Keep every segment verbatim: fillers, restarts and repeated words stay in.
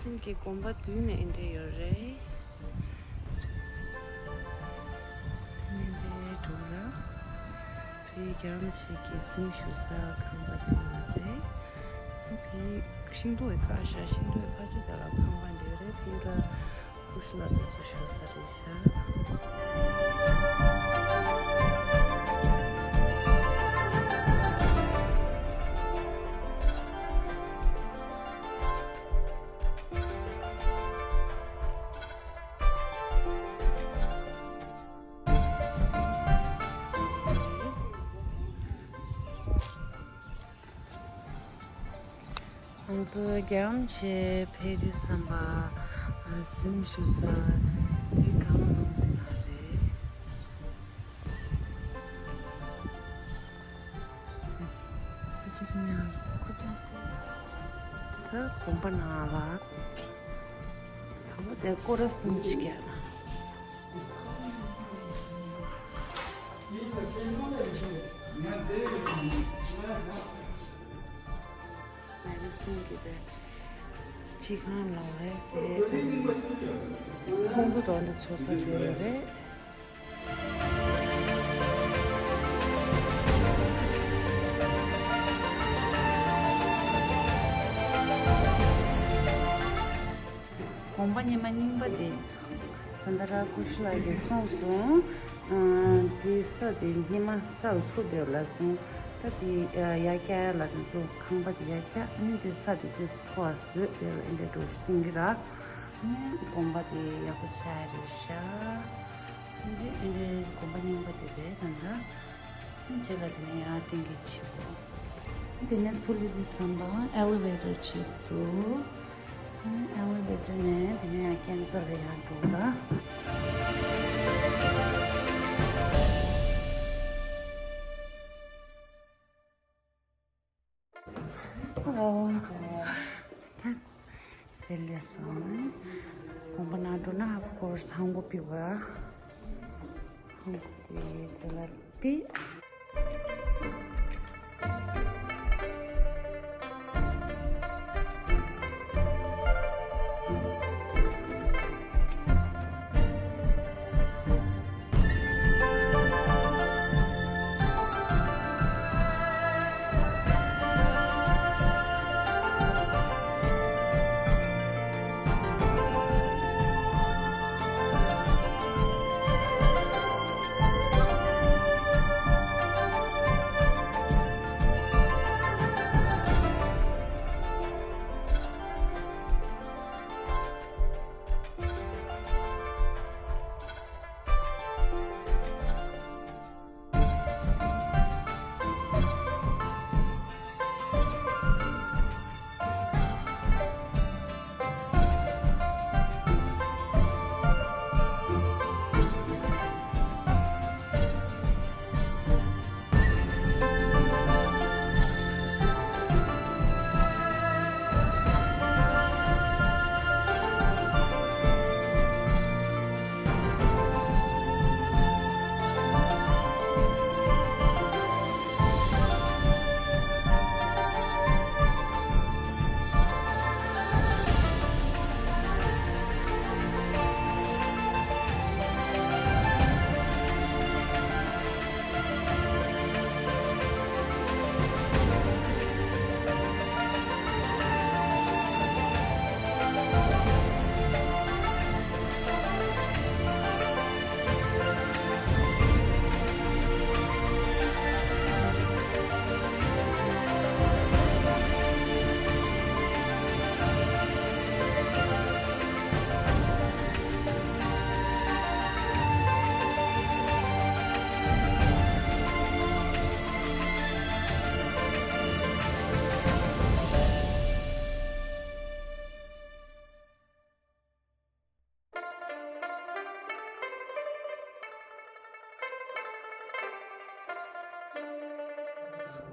སིན་གྱི་དགོན་པ་མདུན་ནས་འདི་འདྲ་ཡོད་རེད། ནས་འདི་འདྲ་འགྲོ་ར། བོད་རྒྱ་རམ་ཆེ་གི་གཟིམ་བཞུགས་ས་ཁང་པ་དེ་མ་རེད། བོད་ཤིང་ཏོག་གི་ཀ་ཤ་ཤིང་ཏོག་གི་ཕ་ཆུ་དེ་ལ་ཁང་པ་འདི་རེད། བོད་ལ་ཀུ་ཤུ་ལ་དེ་ཚོ་བཞུགས་ས་རེད་ཤག་ང་ཚོ་རྒྱ་རམ་ཆེ་ཕེབས་དུས་ཙམ་པ་གཟིམ་བཞུགས་ས་འདི་སྒང་ལ་འདི་ན་རེད། ས་ཆ་གི་ཉག་ཁུ་སང་སང་། ད་དགོན་པ་ནང་ལ། དང་པོ་དེ་སྐོར་ར་གསུམ་ཅིག་རྒྱག་ན། མེ་ཌི་སིན་གྱི་དེ་སྤྱི་ཁང་ལ་རེད་དེ། ཚོགས་འདུ་དང་དེ་ཚོགས་ས་དེ་རེད། དགོན་པ་ཉི་མ་རྙིང་པ་དེ་ད་ལྟ་ར་ཀུ་ཤུ་ལགས་ཀྱིས་གསུངས་སོང་། ཨ། དེ་ས་དེ་ཉི་མ་ས་རུ་འཐུ་འདོད་ལ་གསུངས། ད་དེ་ཡར་བཀྱག་ཡ་ལ་དེ་ཚོ་ཁང་པ་དེ་ཡར་བཀྱག་ཨ་ནི་དེ་ས་དེ་དེ་མཐོ་བ་བཟོས་དེ་ལ་ཨེ་འདྲ་འགྲོ་ཞིག་བཏིང་གི་ར། ཨ་ནི་དགོན་པ་དེ་ཡག་པོ་ཆགས་རེད་ཤག་འདི་ཨེ་འདྲའི་དགོན་པ་རྙིང་པ་དེ་རེད་ད་ལྟ། རྗེས་ལ་དེ་ནས་ཡར་བཏིང་གི་བྱེད་དགོས། དེ་ནས་ཚུར་སླེབས་དུས་ཙམ་པ་ཨེ་ལི་ཝེ་ཊར་ཅིག་འདུག་ཨེ་ལི་ཝེ་ཊར་ནས་དེ་ནས་ཡར་ཀན་ཙ་ལ་ཡར་འགྲོ་ལ། ཨོ། ད་དེ་ལས་སོང་ནས་དགོན་པ་ནང་འགྲོ་ན་of course ཧང་གོ་པི་བ། ཧང་གོ་དེ་དེ་ལ་པི།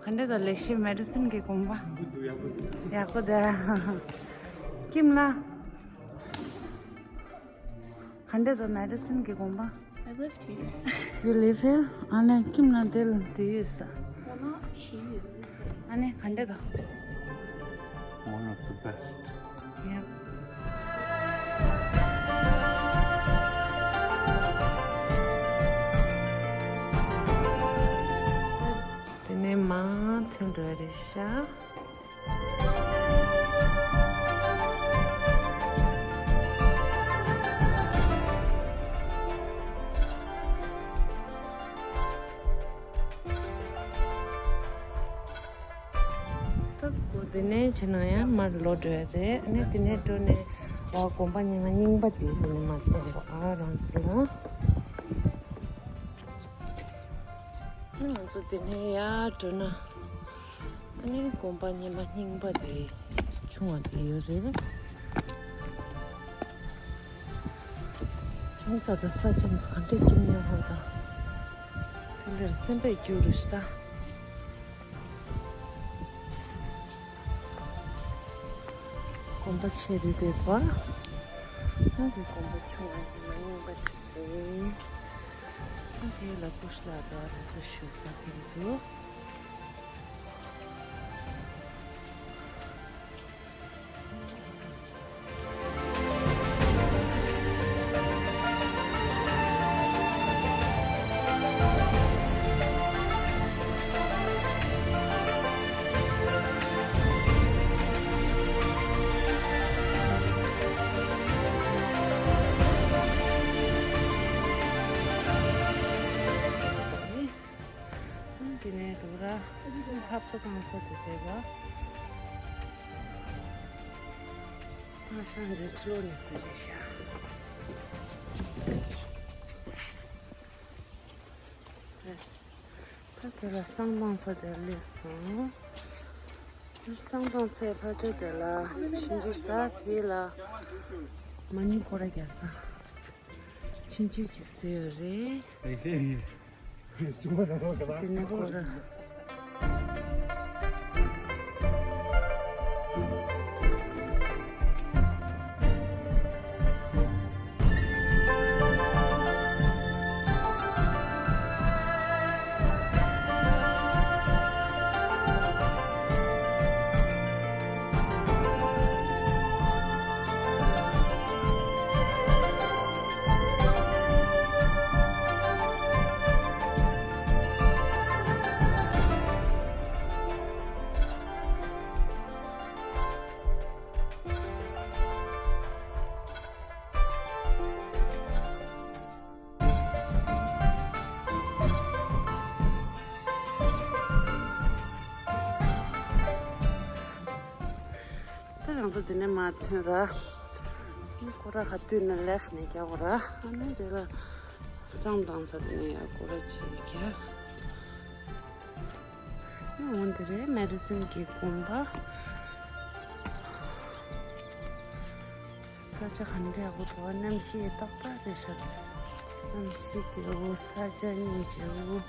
ག་འདྲ་འདུག་ལེགས་བཤད་མེ་ཌི་སིན་གྱི་དགོན་པ། ཡག་པོ་འདུག་ཡག་པོ་འདུག་ཡག་པོ་འདུག་ཀིམ་ལགས། ག་འདྲ་འདུག་མེ་ཌི་སིན་གྱི་དགོན་པ། I lived here. You live here? ཨ་ནི་ཁྱིམ་ནང་དེ་ལ་དེ་ཡོད་ས། ཨ་ནི་ག་འདྲ་འདུག One of the best. Yeah. ནས་ཕྱི་ནང་ཡང་མར་ལོག་འགྲོ་ཡ་རེད། ཨ་ནི་དེ་ནས་འགྲོ་ནས་བ་དགོན་པ་ཉི་མ་རྙིང་པ་དེ་དེ་ནས་མར་བསྟན་དགོས། ཨ་རང་ཚོ་ལ། ང་ཚོ་དེ་ནས་ཡར་འགྲོ་ན། ཨ་ནི་དགོན་པ་ཉི་མ་རྙིང་པ་དེ་ཆུང་བ་དེ་ཡོད་རེད། ཁྱུང་རྩ་དང་ས་ཆེན་ག་འདྲས་སྐྱིད་ཉོ་ཧོ་ད། དེ་འདྲར་སེམས་པས་སྐྱོ་རུ་ཤི་ད། དགོན་པ་ཆེ་རེད་དེ་བ། ཨ་དེ་དགོན་པ་ཆུང་བ་ཉི་མ་རྙིང་པ་དེ་རེད། ཨ་དེ་ལ་ཀུ་ཤ་ལ་དོ་ར་ཚོ་ཞུ་ས་དེ་རེད་འདུག་དེ་ནས་འདུག་ར། ལྷ་བཟོ་བཏང་ས་དེ་བྱས་པ། ང་ཤང་འདི་ཚུར་ནས་ཟེར་རེད་ཤག་ད་དེ་ལ་བསང་བཏང་ས་དེར་སླེབས་སོང་། བསང་བཏང་སའི་ཕ་ཆ་དེ་ལ་ཆུང་ཆུང་ད་དེ་ལ་མ་ཎི་སྐོར་ར་རྒྱག་ས་ཆུང་ཆུང་ཅིག་བཟོས་ཡོད་རེད། དེ་ནས་ཁོ་ར། ད་ང་ཚོ་འདི་ནས་མར་ཐོན་ར། ཨ་ནི་སྐོར་ར་ག་དུས་ན་ལེགས་ནས་རྒྱག་གོ་ར། ཨ་ནི་དེ་ལ་བསང་བཏང་ས་དེ་ནས་ཡར་སྐོར་ར་བྱེད་རྒྱག་འོ་འདི་རེད། མེ་རི་སིན་གྱི་དགོན་པ། ས་ཆ་ག་འདྲ་ཡག་པོ་འདུག་གནམ་གཤིས་ཏག་ཏག་རེད་ཤག་གནམ་གཤིས་བྱེའུ་ས་ཆ་གཉིས་བྱེའུ།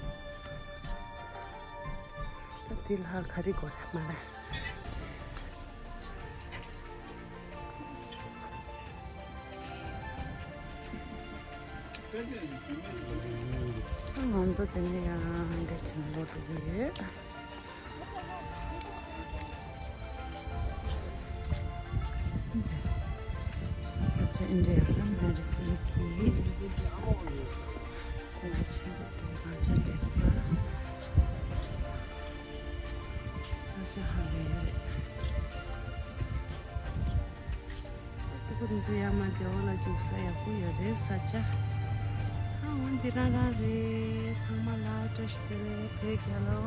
ད་འདི་ལ་ག་རེ་དགོས་རེད་མ་རེད། ང་ཚོ་དེ་ནས་ཡང་འདི་ཆེན་པོ་འགྲོ་གི་ཡོད། ས་ཆ་འདི་འདྲ་ཡང་ན་མེ་རི་སིན་གྱི་དགོན་པ་ཆེན་པོ་འདུག་ང་ཚོ་སླེབས་ས་ས་ཆ་ཧ་ལས་ཡོད་རེད། ཏི་ཀུ་རུ་ཚོ་ཡར་མར་བདེ་བ་ལ་རྒྱུག་ས་ཡག་པོ་ཡོད་རེད་ས་ཆ། ཨ་འོ་འདི་རང་རང་རེད། ཚང་མ་ལ་བཀྲ་ཤིས་བདེ་ལེགས། བོད་རྒྱལ་ལོ།